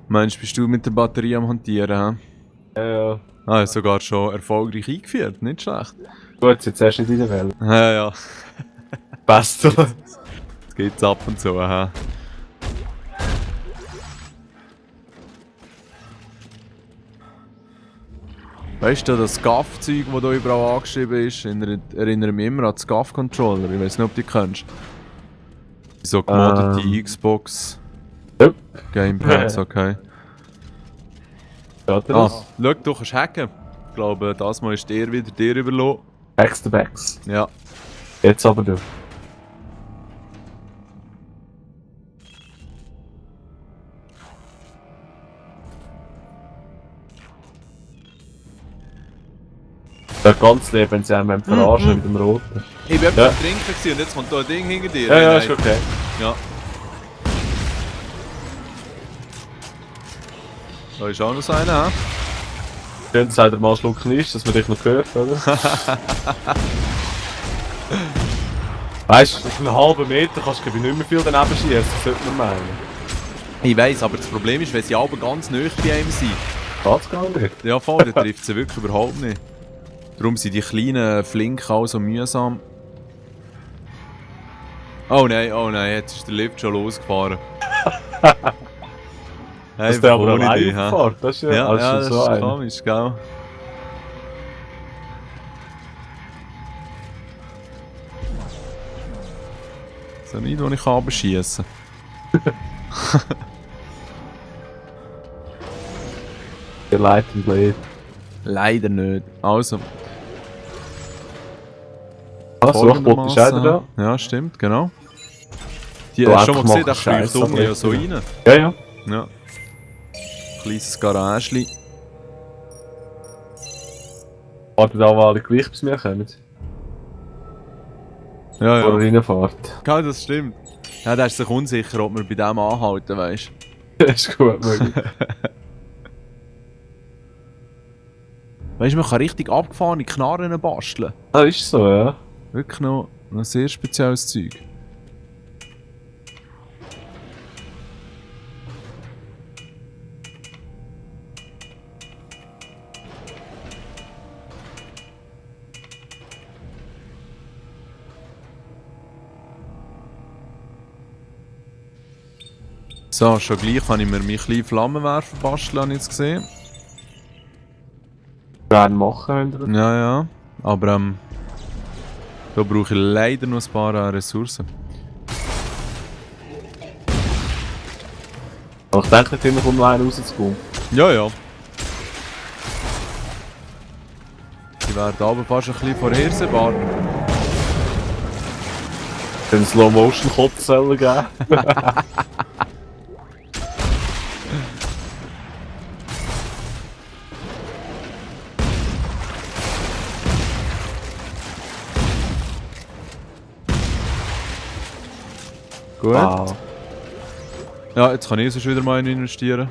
Meinst du, bist du mit der Batterie am Hantieren? He? Ja. Ah, sogar schon erfolgreich eingeführt, nicht schlecht. Gut, jetzt erst nicht in der Welt. Ja. Passt doch. Das geht's ab und zu, hä? Weißt du, das SCAF-Zeug, das hier überall angeschrieben ist, erinnert mich immer an den SCAF-Controller. Ich weiß nicht, ob du die kennst. So gemoddete Xbox Yep. Gamepads, okay. Ja, das. Schau, du kannst hacken. Ich glaube, das Mal ist dir wieder dir überlassen. Backs to backs. Ja. Jetzt aber du. Das ganz lieb, wenn sie einem verarschen mit dem Roten. Ich bin etwas am Trinken und jetzt kommt da ein Ding hinter dir. Ja, ist okay. Ja. Da ist auch noch so einer, hä? Schön, dass er mal einen Schluck ist, dass man dich noch hört, oder? Weißt du, auf einen halben Meter kannst du nicht mehr viel daneben schießen, das sollte man meinen. Ich weiss, aber das Problem ist, wenn sie alle ganz nahe bei einem sind. Geht's gar nicht. Ja, voll, der trifft sie wirklich überhaupt nicht. Darum sind die kleinen Flinken auch so mühsam. Oh nein, jetzt ist der Lift schon losgefahren. Dass der aber alleine fährt, das ist ja, das so ist komisch, gell? So nicht, wo ich runterschiessen kann. Der Lightning Blade. Leider nicht. Also. Suchbot ist einer da. Ja, stimmt, genau. Die hast du schon mal gesehen, der kriecht unten ja so rein. Ja. Ja. Kleines Garageli. Wartet auch, wo alle gleich bis mir kommen. Ja. Wo er reinfährt. Ja, das stimmt. Ja, der ist sich unsicher, ob wir bei dem anhalten, weißt du. Das ist gut möglich. Weißt du, man kann richtig abgefahrene Knarren basteln. Ah, ist so, ja. Wirklich noch ein sehr spezielles Zeug. So, schon gleich kann ich mir meinen kleinen Flammenwerfer basteln, habe ich jetzt gesehen. Gerne machen, oder? Ja. Aber da brauche ich leider noch ein paar Ressourcen. Aber ich denke nicht immer, um alleine rauszukommen. Ja. Die werden aber fast ein bisschen vorhersehbar. Den Slow-Motion-Kotz sollen geben. Gut. Wow. Ja, jetzt kann ich sonst wieder mal investieren.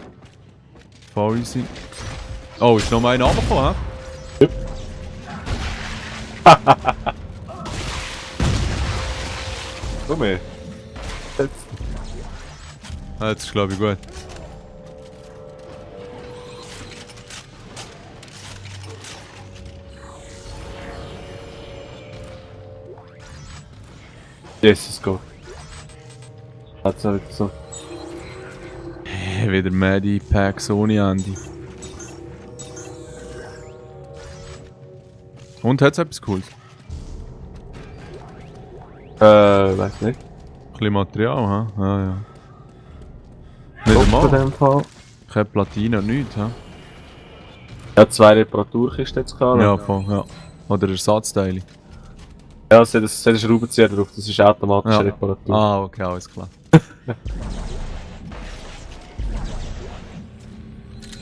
Voll easy. Oh, ist noch mal einer runtergekommen, hä? Komm her. Jetzt. Jetzt ist glaube ich gut. Jesus Gott. Hat's auch wieder so. Wieder Medi Packs ohne Ende. Und hat's etwas Cooles? Weiß nicht. Ein bisschen Material, hä? Ja. Nicht einmal. In dem Fall. Keine Platine und nichts, hä? Ja, 2 Reparaturkisten jetzt gehabt. Ja, voll, ja. Oder Ersatzteile. Ja, es hat einen Schraubenzieher drauf, das ist automatische Reparatur. Ah, okay, alles klar.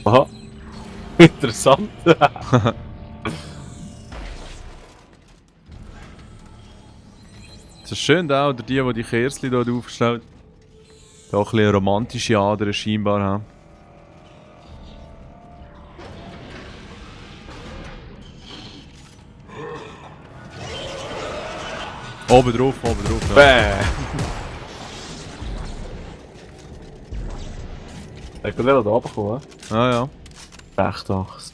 Aha. Interessant. Das ist schön, da, oder die Kersli hier aufgestellt. Da auch ein bisschen romantische Adern scheinbar haben. Oben drauf, ja. Bäh. Ich bin wieder da runtergekommen. Ah ja. Recht Achse.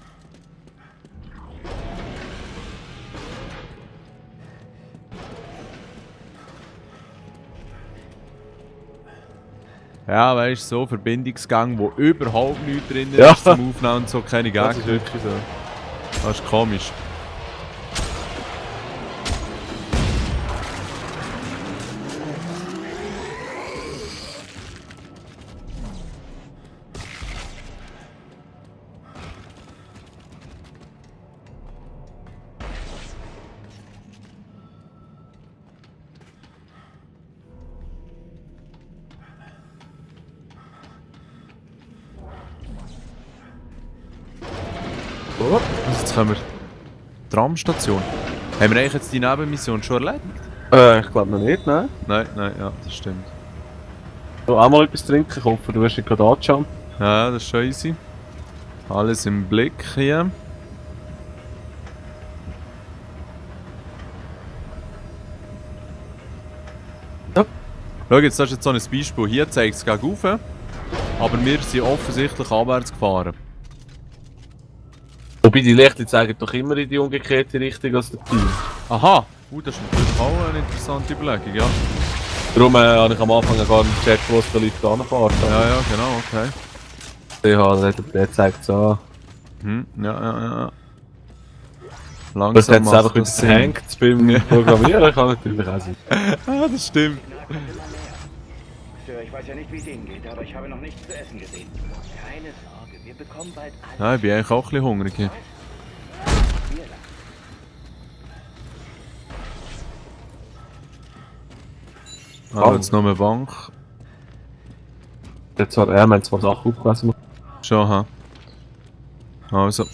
Ja, weißt du, so Verbindungsgang, wo überhaupt nichts drin Ja. ist zum Aufnehmen und so, keine Gegner. Das ist wirklich so. Das ist komisch. Oh. Also jetzt können wir... Tramstation. Haben wir eigentlich jetzt die Nebenmission schon erledigt? Ich glaube noch nicht, ne? Nein, ja, das stimmt. So, auch mal etwas trinken, ich hoffe, du hast dich gerade angeschaut. Ja, das ist schon easy. Alles im Blick hier. Ja. Schau, jetzt das ist jetzt so ein Beispiel. Hier zeigt es gegen rauf, aber wir sind offensichtlich abwärts gefahren. Wobei die Lichter zeigen doch immer in die umgekehrte Richtung als der Team. Aha! Das ist natürlich auch eine interessante Überlegung, ja. Darum habe ich am Anfang gar nicht gecheckt, wo es da Leute anfährt. Ja, genau, okay. Der zeigt es an. Ja. Das Langsam hat es einfach macht wieder das Sinn. gehängt beim Programmieren, kann natürlich auch sein. Ah, das stimmt. Sir, ich weiß ja nicht, wie es Ihnen geht, aber ich habe noch nichts zu essen gesehen. Keine Sorge, wir bekommen bald alles. Ja, ich bin eigentlich auch ein bisschen hungrig hier. Wir lassen. Ah, jetzt noch eine Bank. Jetzt hat er zwar Sachen aufgelesen. Schon, ha. Also.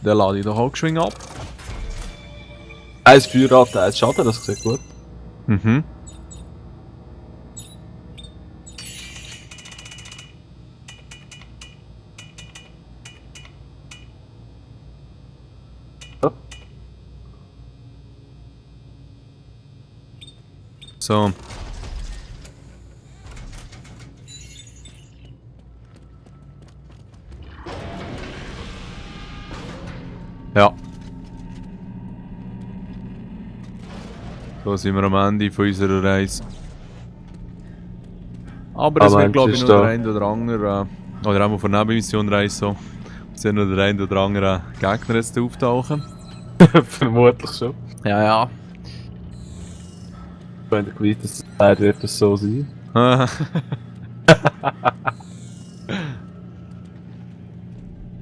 Dann lade ich doch auch geschwind ab. Eins Feuerrad, eins Schaden, das sieht gut. Mhm. Ja. So. Ja. So sind wir am Ende von unserer Reise. Aber es Aber wird, glaube ich, eigentlich noch ist der ein oder andere, oder auch von der Nebenmission Reise so, es wird noch der ein oder andere Gegner jetzt auftauchen. Vermutlich schon. Ja. Wenn der gewusst, dass es Zeit wird, das so sein.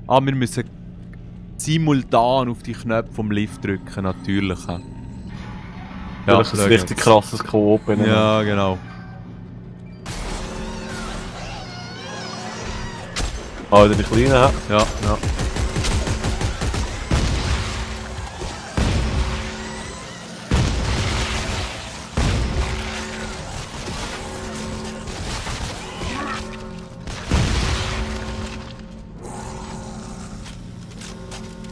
Wir müssen simultan auf die Knöpfe vom Lift drücken, natürlich. Ja, das ist ein richtig krasses Koop. Ja, genau. Ah, die Kleinen, hä? Ja.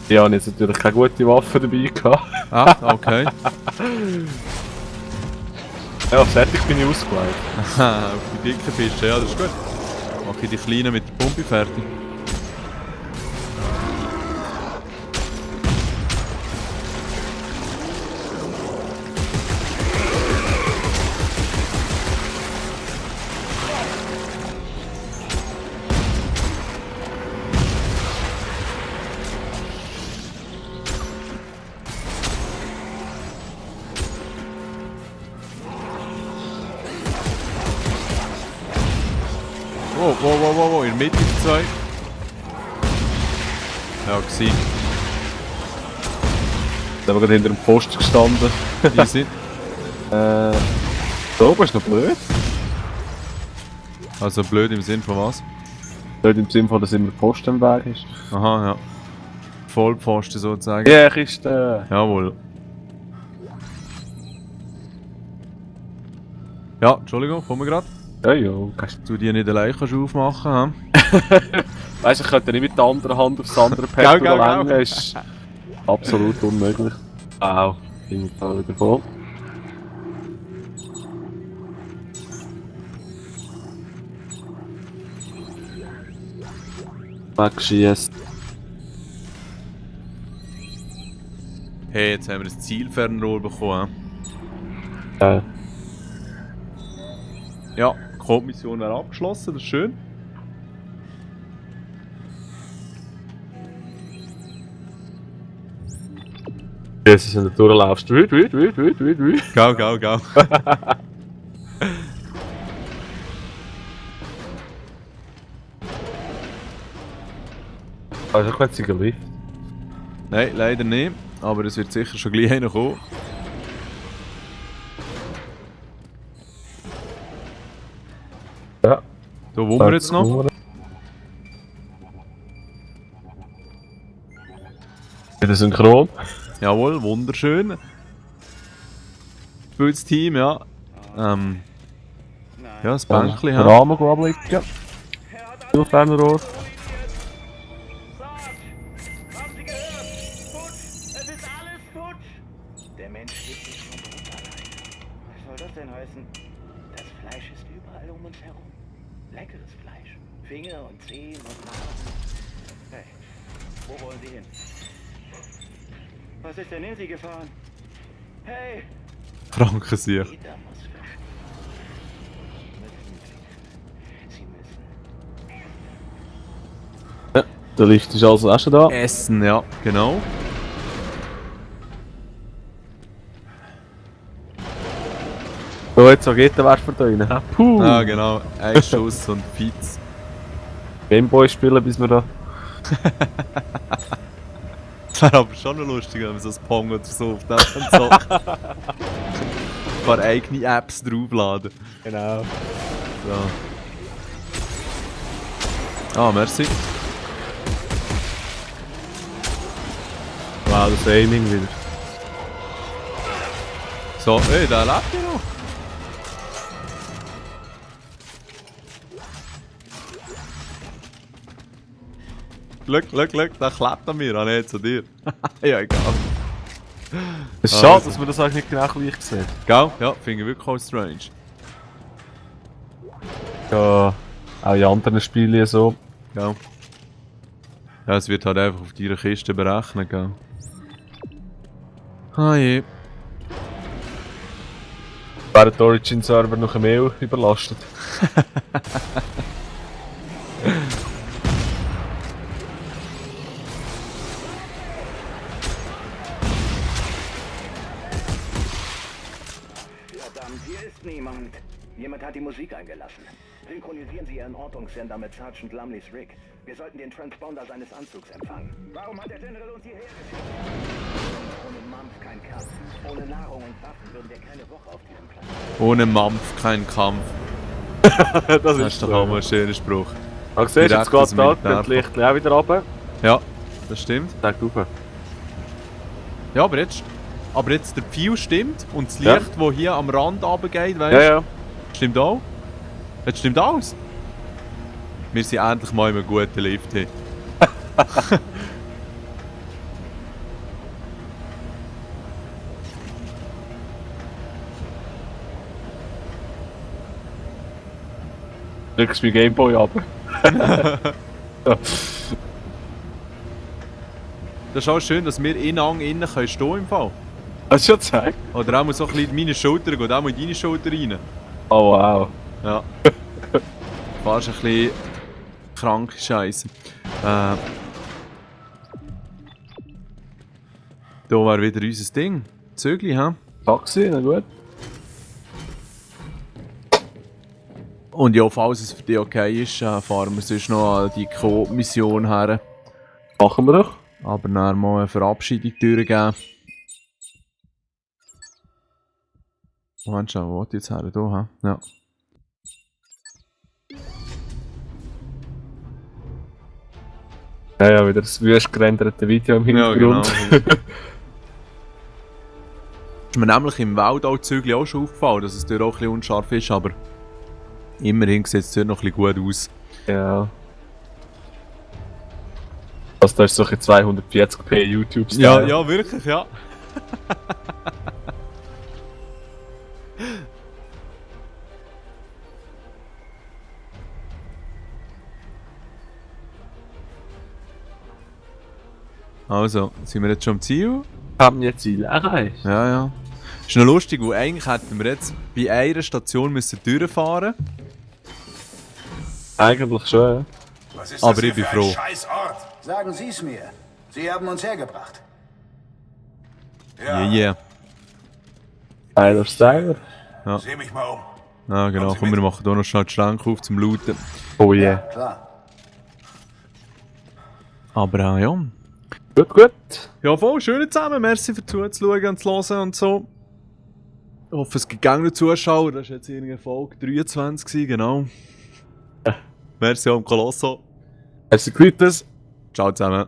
Die haben jetzt natürlich keine gute Waffe dabei gehabt. Ah, okay. Ja, fertig bin ich ausgelegt. Aha, auf die dicken Fische, ja, das ist gut. Mach ich die kleinen mit der Pumpe fertig. Wow, in der Mitte die zwei. Ja, gewesen. Da haben wir gerade hinter dem Post gestanden. Easy. Da oben ist noch blöd. Also blöd im Sinn von was? Blöd im Sinne von, dass immer Post am Weg ist. Aha, ja. Vollpfosten sozusagen. Ja, Kiste. Jawohl. Ja, Entschuldigung, komm wir gerade. Ja. Du die nicht allein kannst aufmachen, Weißt du, ich könnte nicht mit der anderen Hand aufs andere Gell, Pad gell, lenken. Ist absolut unmöglich. Au, bin ich da wieder voll. Wegschießt. Hey, jetzt haben wir ein Zielfernrohr bekommen. Ja. Ja, die Codemission wäre abgeschlossen, das ist schön. Jesus, wenn du durchlaufst. Wüt. Gau. Also ich könnte sogar Lift. Nein, leider nicht. Aber es wird sicher schon gleich einer kommen. Ja. Da wo wir jetzt noch. Wieder synchron. Jawohl, wunderschön. Gutes Team, ja. Nein. Ja, das Bänkchen Den haben. Rahmen abliegen. Er hat alles Zielfernrohr. Sarge, haben Sie gehört? Futsch! Es ist alles futsch! Der Mensch lebt nicht von Brot allein. Was soll das denn heißen? Das Fleisch ist überall um uns herum. Leckeres Fleisch. Finger und Zehen und Nasen. Hey, wo wollen Sie hin? Was ist denn in Sie gefahren? Hey! Kranke Sieg. Jeder muss verstehen. Sie müssen. Ja, der Lift ist also auch schon da. Essen, ja, genau. So, jetzt so geht der Wert von drinnen. Puh! Ja, genau. Ein Schuss und Fiz. Gameboy spielen, bis wir da. Das wäre aber schon noch lustig, wenn man so ein Pong oder so auf das zockt. Ein paar eigene Apps draufladen. Genau. So. Ah, merci. Wow, das Aiming wieder. So, ey, der lebt ja noch. Glück, der klebt an mir, nicht zu dir. Ja, egal. Es ist schade, dass man das eigentlich nicht genau gleich sieht. Gell? Ja, finde ich wirklich auch strange. Ja, auch in anderen Spielen so. Gell? Ja, es wird halt einfach auf deiner Kiste berechnet, gell? Ah je. Wären die Origin-Server noch mehr überlastet. Verdammt, hier ist niemand. Jemand hat die Musik eingelassen. Synchronisieren Sie Ihren Ortungssender mit Sergeant Lumleys Rig. Wir sollten den Transponder seines Anzugs empfangen. Warum hat der General uns hierher geschickt? Ohne Mampf kein Kampf. Ohne Nahrung und Waffen würden wir keine Woche auf diesem Planeten. Ohne Mampf kein Kampf. Das ist doch auch mal ein schöner Spruch. Aber siehst du, jetzt geht Direkt aus es dem da, geht das Licht auch wieder runter. Ja, das stimmt. Sagt rauf. Ja, aber jetzt der Pfeil stimmt und das Ja. Licht, das hier am Rand runtergeht, weißt Ja, ja. stimmt auch. Jetzt stimmt alles. Wir sind endlich mal in einem guten Lift hier. Drückst mein Gameboy ab. Das ist auch schön, dass wir innen stehen können im Fall. Hast du schon gezeigt? Oder auch mal so ein bisschen in meine Schulter geht, auch mal in deine Schulter rein. Oh wow. Ja. Fast ein bisschen kranke Scheiße. Da wäre wieder unser Ding. Zögli, hä? Taxi, na gut. Und ja, falls es für dich okay ist, fahren wir sonst noch an die Coop-Mission her. Machen wir doch. Aber dann mal eine Verabschiedung durchgeben. Moment schon, wo will ich jetzt her? Hier, hä? Ja. Ja, ja, wieder das wüst gerenderte Video im Ja, genau. Hintergrund. Ist mir nämlich im Waldau-Zügel auch schon aufgefallen, dass es dort auch ein bisschen unscharf ist, aber immerhin sieht es dort noch ein bisschen gut aus. Ja. Also da ist so ein 240p YouTube-Style. Ja, ja, wirklich, ja. Also, sind wir jetzt schon am Ziel? Haben wir Ziel erreicht? Ja, ja. Ist noch lustig, weil eigentlich hätten wir jetzt bei einer Station müssen durchfahren. Eigentlich schon, ja. Was ist Aber das hier ich bin für froh. ein scheiß Ort? Sagen Sie es mir. Sie haben uns hergebracht. Ja, Yeah. Geiler Style. seh mich mal um. Ja, genau. Kommen Sie Komm, wir mit. machen hier noch schnell die Schränke auf zum Looten. Oh yeah. Klar. Aber ja. Gut, gut. Ja, voll. Schön zusammen. Merci für zuzuschauen und zu hören und so. Ich hoffe, es gibt noch Zuschauer. Das war jetzt irgendeine Folge 23 gewesen, genau. Merci am Kolosso. Merci, Quittes. Ciao zusammen.